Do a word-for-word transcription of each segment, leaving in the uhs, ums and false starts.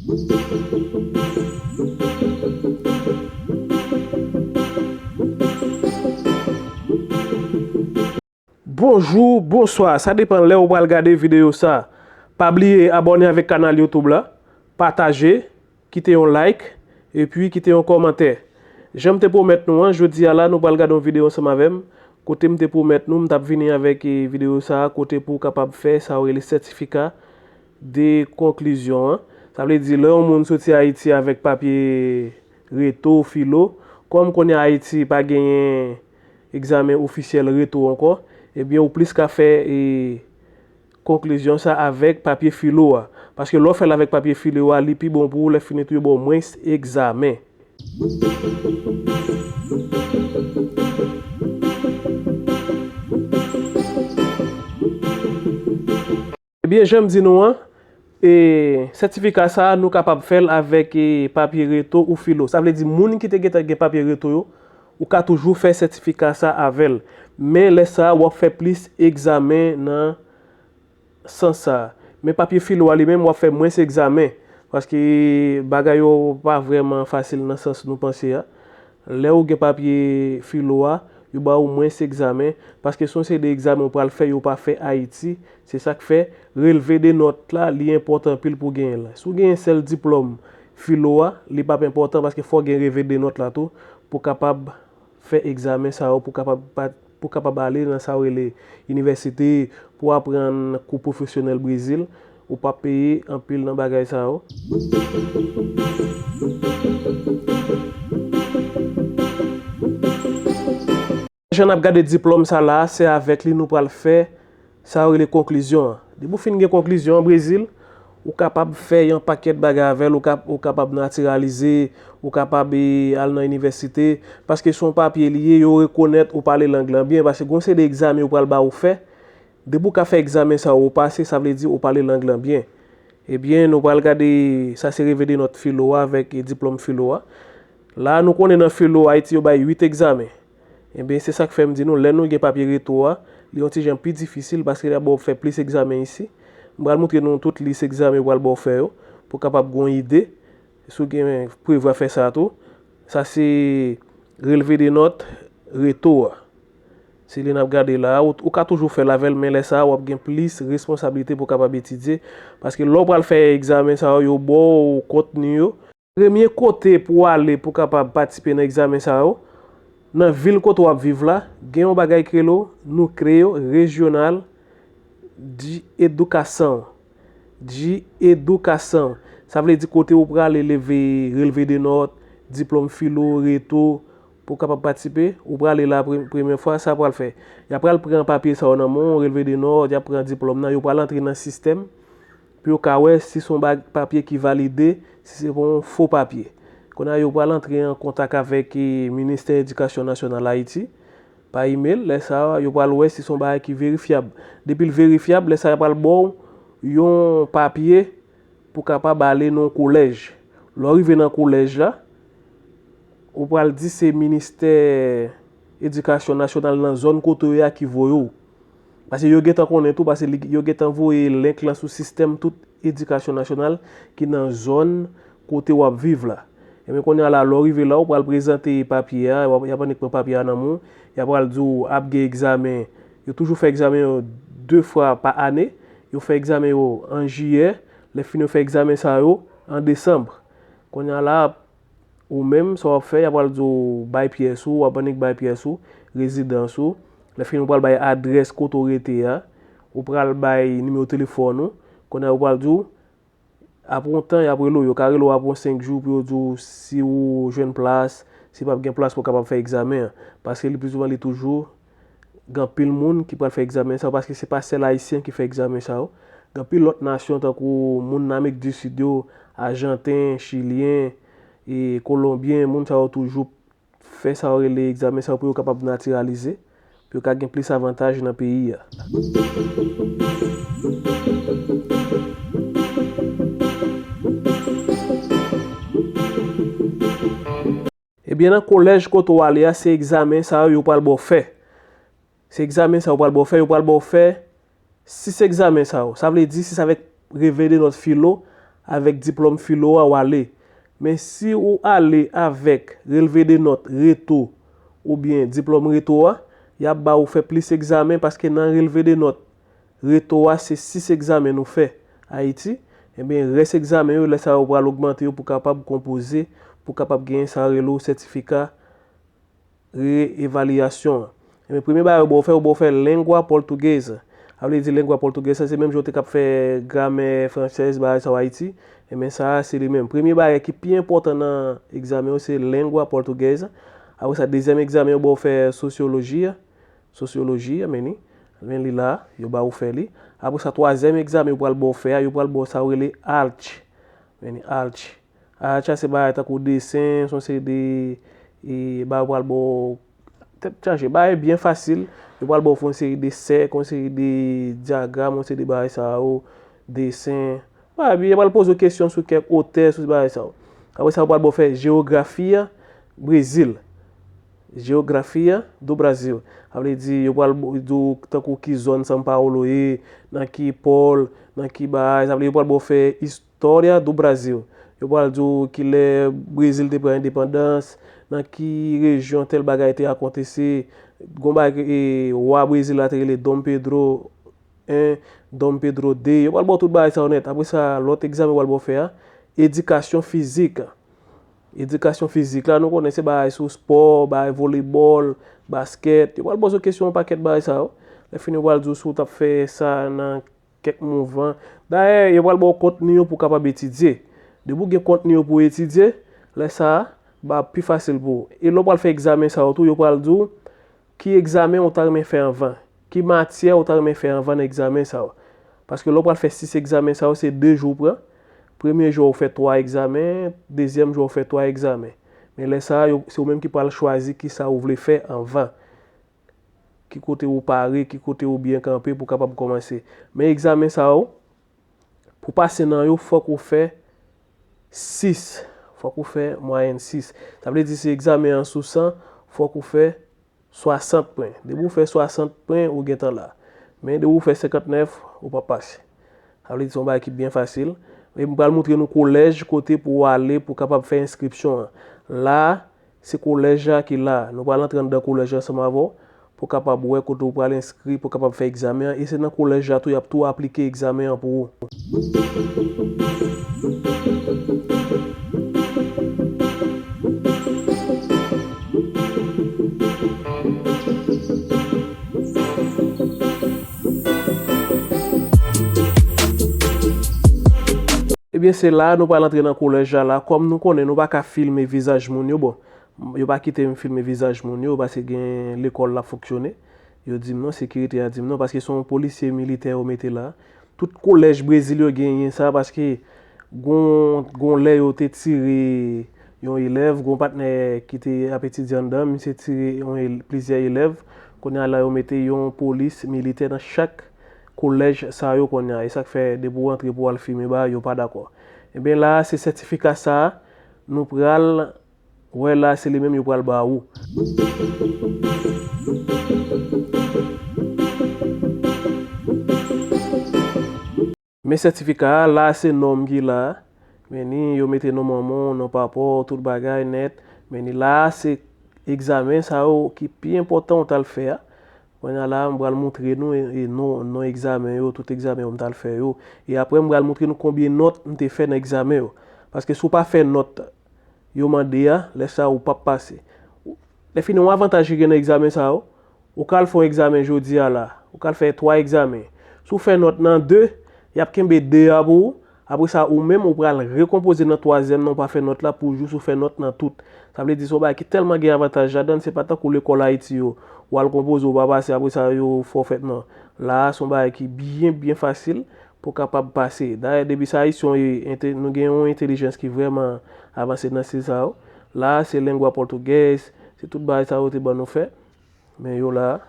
Bonjou, bonswa, sa depann lè ou pral gade videyo sa. Pa bliye abòne avèk kanal YouTube la, pataje, kite yon like, epi kite yon kòmantè. Jan m te pwomèt nou an, jodi a la nou pral gade yon videyo ansanm avè m, kote m te pwomèt nou m t ap vini avèk, e, videyo sa a, kote pou w kapab fè sa yo rele sètifika de konklizyon an. Sa vle di, lè yon moun soti Ayiti avèk papye reto, filo, kòm kounye a Ayiti pa genyen egzamen ofisyèl reto ankò, ebyen, ou plis ka fè, e, konklizyon sa avèk papye filo a. Paske lè w fè l avèk papye filo a, li pi bon pou ou, lè fini tou yo ba w mwens egzamen. Ebyen, jan m di nou an, e, sètifika sa a, nou kapab fè l avèk, e, papye reto ou filo. Sa vle di, moun ki te gentan gen papye reto yo, ou ka toujou fè sètifika sa avè l. Men lè sa a, w ap fè plis egzamen nan sans sa a. Men papye filo a li menm, w ap fè mwens egzamen. Paske bagay yo pa vrèman fasil nan sans nou panse a. Lè ou gen papye filo a, yo ba ou mwens egzamen, paske se yon seri de egzamen ou pral fè, yo pa fè Ayiti. Se sa k fè relve de nòt la, li enpòtan anpil pou w genyen l. Si w genyen sèl diplòm filo a, li p ap enpòtan, paske fò w gen relve de nòt la tou pou w kapab fè egzamen sa yo, pou w kapab pa pou w kapab ale nan sa yo rele inivèsite, pou w aprann kou pwofesyonèl Brezil, ou p ap peye anpil nan bagay sa yo. Jan n ap gade diplòm sa la, se avèk li nou pral fè sa yo rele konklizyon an. Depi w fin gen konklizyon an Brezil, ou kapab fè yon pakèt bagay avè l, ou kap-, ou kapab natiralize, ou kapab, e, al nan inivèsite, paske se yon papye li ye, yo rekonèt ou pale lang lan byen, paske gen yon seri de egzamen yo pral ba ou fè, depi w ka fè egzamen sa yo, ou pase, sa vle di ou pale lang lan byen. Ebyen, nou pral gade, sa se relve de nòt filo a avèk, e, diplòm filo a. La, nou konnen nan filo Ayiti, yo bay uit egzamen. Ebyen, se sa k fè m di nou, lè nou gen papye reto a, li yon ti jan pi difisil paske l ap ba w fè plis egzamen isi. M pral montre nou tout lis egzamen yo pral ba w fè yo, pou w kapab gen yon ide, si w gen prevwa fè sa tou. Sa se relve de nòt reto a. Se li n ap gade la a, ou, ou ka toujou fè l avè l, men lè sa a, w ap gen plis responsablite pou w kapab etidye. Paske lè w pral fè egzamen sa yo, yo ba w kontni yo, premye kote pou w ale pou w kapab patisipe nan egzamen sa yo, nan vil kote w ap viv la, gen yon bagay ki rele Núcleo Regional de Educação. De Educação. Sa vle di kote ou prale leve, relve de nòt, diplòm filo, reto, pou w kapab patisipe, ou prale la pre-, premye fwa, sa pral fè. Y ap pral pran papye sa yo nan men w, relve de nòt, y ap pran diplòm nan, yo pral antre nan sistèm, pou yo ka wè si se yon bag-, papye ki valide, si se pa yon fo papye. Kounye a, yo pral antre an kontak avèk, e, Ministè Edikasyon Nasyonal Ayiti, pa imèl. Lè sa a, yo pral wè si se yon bagay ki verifyab. Depi l verifyab, lè sa a, y ap pral ba w yon papye pou w kapab ale nan yon kolèj. Lè w rive nan kolèj la, ou pral di se Ministè Edikasyon Nasyonal nan zòn kote w ye a ki voye w. Paske yo gentan konnen tou, paske li, yo gentan voye link lan sou sistèm tout edikasyon nasyonal ki nan zòn kote w ap viv la. Ebyen, kounye a la, lè w rive la, ou pral prezante papye a, w ap, y ap annik pran papye a nan men w, y ap pral di w ap gen egzamen. Yo toujou fè egzamen yo de fwa pa ane. Yo fè egzamen yo an jiyè, lè fini yo fè egzamen sa yo an desanm. Kounye a la, ou menm, sa w ap fè, y ap pral di w bay pyès ou, w ap annik bay pyès ou, rezidans ou. Lè fini, ou pral bay adrès kote w rete a. Ou pral bay nimewo telefòn ou. Kounye a, yo pral di w, apre yon tan, y ap rele w. Yo ka rele w apre yon senk jou pou yo di w si ou jwenn plas, si p ap gen plas pou w kapab fè egzamen an. Paske li pi souvan, li toujou gen anpil moun ki pral fè egzamen sa yo, paske se pa sèl Ayisyen ki fè egzamen sa yo. Gen anpil lòt nasyon, tankou moun nan Amerik di Sid yo, Ajanten, Chilyen, e Kolonbyen, moun sa yo toujou fè sa yo rele egzamen sa yo pou yo kapab natiralize, pou yo ka gen plis avantaj nan peyi a. Ebyen, nan kolèj kote w ale a, se egzamen sa yo yo pral ba w fè. Se egzamen sa yo pral ba w fè, yo pral ba w fè sis egzamen sa yo. Sa vle di, sis avèk relve de nòt filo, avèk diplòm filo a, w ale. Men si ou ale avèk relve de nòt reto oubyen diplòm reto a, y ap ba ou fè plis egzamen, paske nan relve de nòt reto a, se sis egzamen nou fè Ayiti. Ebyen, rès egzamen yo, lè sa yo pral ogmante yo pou kapab konpoze, pou kapab genyen sa yo rele w sètifika re-evalyasyon an. Ebyen, premye bagay yo ba w fè, yo ba w fè lengua portuguesa. Sa vle di lengua portuguesa, se menm jan w te kab fè gramè fransèz, bagay sa yo Ayiti. Ebyen, sa a, se li menm. Premye bagay ki pi enpòtan nan egzamen yo, se lengua portuguesa. Apre sa, dezyèm egzamen yo ba w fè sosyoloji a. Sosyoloji a, men li. Men li la, yo ba w fè li. Apre sa, twazyèm egzamen yo pral ba w fè a, yo pral ba w sa yo rele arte. Men li, arte. Arte a se bagay tankou desen, se yon seri de, e, bagay yo pral ba w tèt chaje. Bagay byen fasil, yo pral ba w fè yon seri de sèk, yon seri de dyagram, yon seri de bagay sa yo, desen. Bagay byen, yo pral poze w kesyon sou kèk otè, sou bagay sa yo. Apre sa, yo pral ba w fè jewografi a, Brezil. Geografia do Brasil. Sa vle di, yo pral bo-, di w tankou ki zòn São Paulo ye, nan ki pòl, nan ki bagay. Sa vle di, yo pral ba w fè História do Brasil. Yo pral di w kilè Brezil te pran endepandans, nan ki rejyon tèl bagay te akontese. Gon bagay, e, wa Brezil la te rele Dom Pedro en, Dom Pedro de. Yo pral ba w tout bagay sa yo nèt. Apre sa, lòt egzamen yo pral ba w fè a, edikasyon fizik. Edikasyon fizik la, nou konnen se bagay sou spò, bagay volebòl, baskèt. Yo pral poze w kesyon yon pakèt bagay sa yo. Lè fini, yo pral di w si w t ap fè sa nan kèk mouvman. Dayè, yo pral ba w kontni yo pou w kapab etidye. Depi w gen kontni yo pou w etidye, lè sa a, ba pi fasil pou ou. E lè w pral fè egzamen sa yo tou, yo pral di w ki egzamen ou ta renmen fè anvan? Ki matyè ou ta renmen fè anvan nan egzamen sa yo? Paske lè w pral fè sis egzamen sa yo, se de jou w pran. Premye jou a, ou fè twa egzamen, dezyèm jou a, ou fè twa egzamen. Men lè sa a, yo, se ou menm ki pral chwazi kisa ou vle fè anvan. Ki kote ou pare, ki kote ou byen kanpe pou w kapab kòmanse. Men egzamen sa yo, pou pase nan yo, fòk ou fè sis. Fòk ou fè mwayèn sis. Sa vle di si egzamen an sou san, fòk ou fè swasant pwen. Depi w fè swasant pwen, ou gentan la. Men depi w fè senkantnèf, ou p ap pase. Sa vle di se yon bagay ki byen fasil. E m pral montre nou kolèj kote pou w ale pou w kapab fè enskripsyon an. La a, se kolèj la ki la. Nou pral antre anndan kolèj la ansanm avè w pou w kapab wè kote w pral enskri, pou w kapab fè egzamen an. E se nan kolèj la tou y ap tou aplike egzamen an pou ou. Ebyen, se la a nou pral antre nan kolèj la la. Kòm nou konnen, nou pa ka filme vizaj moun yo. Bon, yo pa kite m filme vizaj moun yo, paske gen lekòl l ap fonksyone. Yo di m non, sekirite a di m non, paske se yon polisye militè yo mete la. Tout kolèj Brezil yo genyen sa, paske gon, gon lè yo te tire yon elèv, gon patnè ki te ap etidye anndan, misye tire yon el-, plizyè elèv. Kounye a la, yo mete yon polis militè nan chak kolèj sa yo kounye a. E sa k fè, depi w antre pou w al filme bagay, yo pa dakò. Ebyen, la a, se sètifika sa a, nou pral wè la, se li menm yo pral ba ou. Men sètifika a, la a se non m ki la a. Men ni yo mete non manman w, non papa w, tout bagay nèt. Men ni la a se egzamen sa yo ki pi enpòtan w t al fè a. Kounye a la, m pral montre nou e, e non, non egzamen yo, tout egzamen yo m t al fè yo. E apre, m pral montre nou konbyen nòt m te fè nan egzamen yo. Paske si w pa fè nòt yo mande a, lè sa a ou p ap pase. Lè fini, yon avantaj ki gen nan egzamen sa yo, ou ka al fè yon egzamen jodi a la, ou ka al fè twa egzamen. Si w fè nòt nan de, y ap kenbe de a pou ou. Apre sa, ou menm, ou pral rekonpoze nan twazyèm nan, ou pa fè nòt la pou jis ou fè nòt nan tout. Sa vle di, se yon bagay ki tèlman gen avantaj ladan l, se pa tankou lekòl Ayiti yo, w al konpoze, ou pa pase, apre sa, yo fè w fè, non. La a, se yon bagay ki byen, byen fasil pou w kapab pase. Dayè, depi se Ayisyen w ye, ente-, nou gen yon entèlijans ki vrèman avanse nan stil sa yo. La a, se lengua português, se tout bagay sa yo te ban nou fè. Men yo la,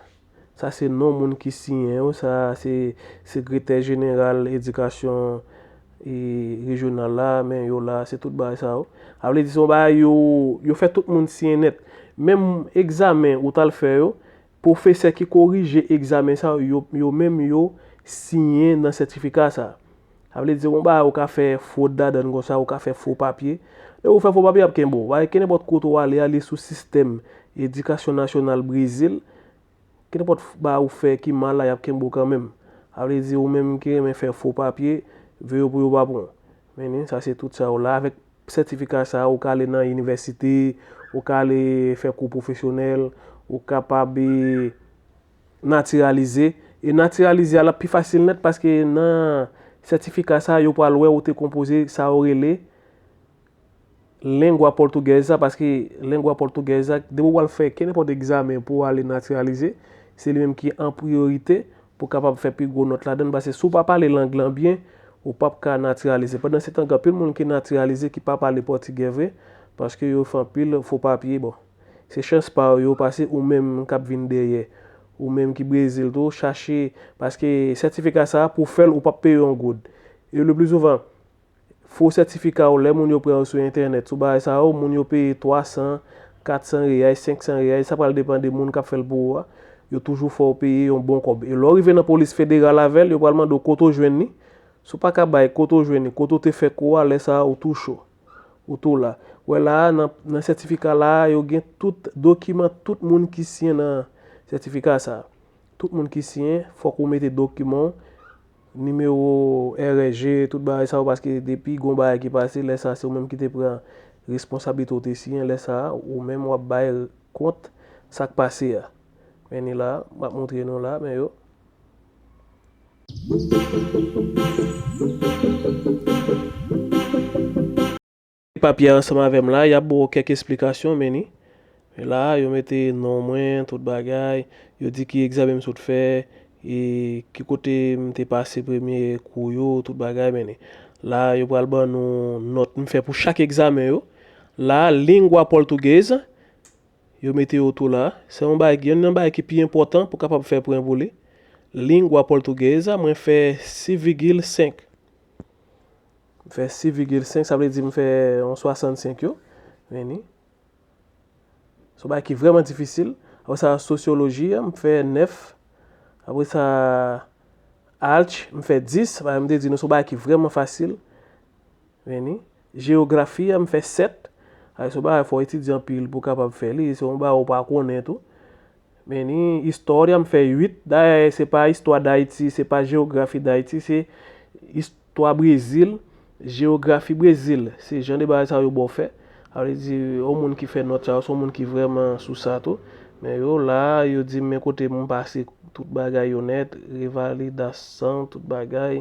sa se non moun ki siyen yo, sa se sekretè jeneral edikasyon, e, rejyonal la, men yo la, se tout bagay sa yo. Sa vle di se yon bagay yo, yo fè tout moun siyen nèt. Menm egzamen ou t al fè yo, pwofesè ki korije egzamen sa yo, yo, yo menm yo siyen nan sètifika sa. Sa vle di, yon bagay ou ka fè fwod ladan l konsa, ou ka fè fo papye. Lè ou fè fo papye, y ap kenbe w. Bagay, kenenpòt kote ou ale a, li sou sistèm edikasyon nasyonal Brezil. Kenenpòt bagay ou fè ki mal la, y ap kenbe w kanmenm. Sa vle di, ou menm ki renmen fè fo papye, veye pou yo pa pran w. Men ni, sa se tout sa yo la. Avèk sètifika sa a, ou ka ale nan inivèsite, ou ka ale fè kou pwofesyonèl, ou kapab, e, natiralize. E natiralize a, l ap pi fasil nèt paske nan sètifika sa a, yo pral wè ou te konpoze sa yo rele lengwa pòtugèz la, paske lengwa pòtugèz la, depi w pral fè kenenpòt egzamen pou w ale natiralize, se li menm ki an priyorite pou w kapab fè pi gwo nòt ladan l, paske si w pa pale lang lan byen, ou p ap ka natiralize. Pandansetan, gen anpil moun ki natiralize ki pa pale pòtigè vre, paske yo fè anpil fo papye. Bon, se chans pa yo, yo pase ou menm k ap vin dèyè. Ou menm ki Brezil tou, chache, paske sètifika sa a, pou w fè l, ou p ap peye yon goud. E le pli souvan, fo sètifika yo, lè moun yo pran yo sou entènèt, sou bagay sa yo, moun yo peye twa san, kat san reyay, senk san reyay, sa pral depann de moun k ap fè l pou ou a. Yo toujou fè w peye yon bon kòb. E lè w rive nan polis federal avè l, yo pral mande w kote w jwenn li. Si w pa ka bay kote w jwenn li, kote w te fè kou a, lè sa a, ou tou cho. Ou tou la. Wè la a, nan, nan sètifika la a, yo gen tout dokiman tout moun ki siyen nan sètifika sa a. Tout moun ki siyen, fòk ou mete dokiman w, nimewo R S G, tout bagay sa yo, paske depi gon bagay ki pase, lè sa a, se ou menm ki te pran responsablite w te siyen, lè sa a, ou menm w ap bay kont sa k pase a. Men ni la, m ap montre nou la, men yo. Papye a ansanm avè m la, y ap ba w kèk esplikasyon, men ni. Men la, yo mete non mwen, tout bagay, yo di ki egzamen m sot fè, e ki kote m te pase premye kou yo, tout bagay, men ni. La, yo pral ban nou nòt m fè pou chak egzamen yo. La, lingua portuguesa, yo mete yo tou la. Se yon bagay, youn nan bagay ki pi enpòtan pou kapab fè pwen pou li. Lingua portuguesa, mwen fè sis vigil senk. M fè sis vigil senk, sa vle di m fè yon swasannsenk yo. Men ni. Se yon bagay ki vrèman difisil. Apre sa, sosyoloji a, m fè nèf. Apre sa, arte, m fè dis. Bagay m te di nou, se yon bagay ki vrèman fasil. Men ni. Jewografi a, m fè sèt. Ay, se yon bagay fò etidye anpil pou w kapab fè li. Se yon bagay ou pa konnen tou. Men ni, istwa a, m fè uit. Dayè, se pa istwa Dayiti, se pa jewografi Dayiti, se istwa Brezil, jewografi Brezil. Se jan de bagay sa yo ba w fè. Sa vle di, yon moun ki fè nòt sa yo, se yon moun ki vrèman sou sa tou. Men yo la, yo di m men kote m pase tout bagay yo nèt, revalidasan, tout bagay.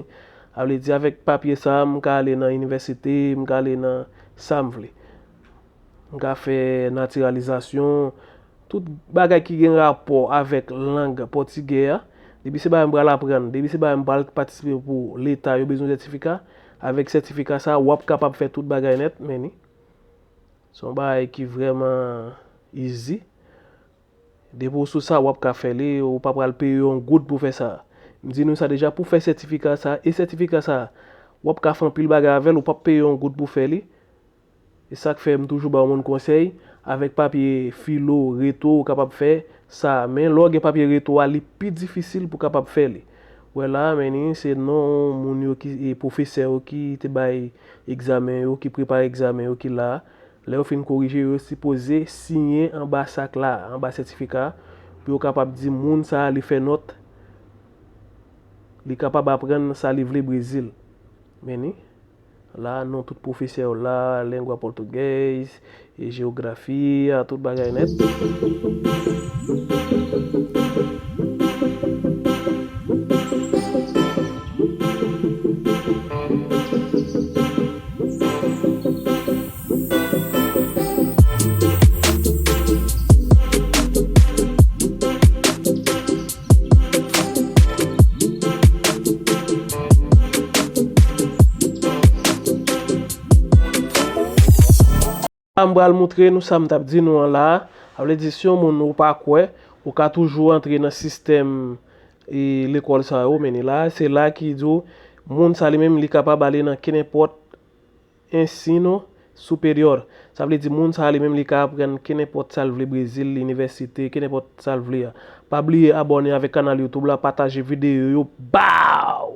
Sa vle di, avèk papye sa a, m ka ale nan inivèsite, m ka ale nan sa m vle. M ka fè natiralizasyon, tout bagay ki gen rapò avèk lang pòtigè a. Depi se bagay m pral aprann, depi se bagay m pral patisipe pou Leta, yo bezwen sètifika. Avèk sètifika sa a, w ap kapab fè tout bagay nèt, men ni. Se yon bagay ki vrèman easy. Depi w sou sa, w ap ka fè li, ou pa pral peye yon goud pou fè sa. M di nou sa deja, pou fè sètifika sa, e sètifika sa, w ap ka fè anpil bagay avè l, ou p ap peye yon goud pou fè li. E sa k fè m toujou ba yon moun konsèy, avèk papye filo, reto, ou kapab fè sa. Men lè w gen papye reto a, li pi difisil pou w kapab fè li. Wè la, men ni, se non moun yo ki, e pwofesè yo ki te bay egzamen yo, ki prepare egzamen yo, ki la a. Lè yo fin korije, yo sipoze siyen anba sa k la, anba sètifika, pou yo kapab di moun sa a li fè nòt, li kapab aprann sa li vle Brezil. Men ni, la, non tout pwofesè yo la, lengua português, e jewografi a, tout bagay nèt. Sa m pral moutre nou, sa m t ap di nou an la a, sa vle di si yon moun ou pa kwè, ou ka toujou antre nan sistèm, e, lekòl sa yo, men ni la, se la ki di w, moun sa li menm, li kapab ale nan kenenpòt ensino superior. Sa vle di moun sa li menm li ka aprann kenenpòt sa l vle Brezil, inivèsite, kenenpòt sa l vle a. Pa bliye abòne avèk kanal YouTube la, pataje videyo yo, baw!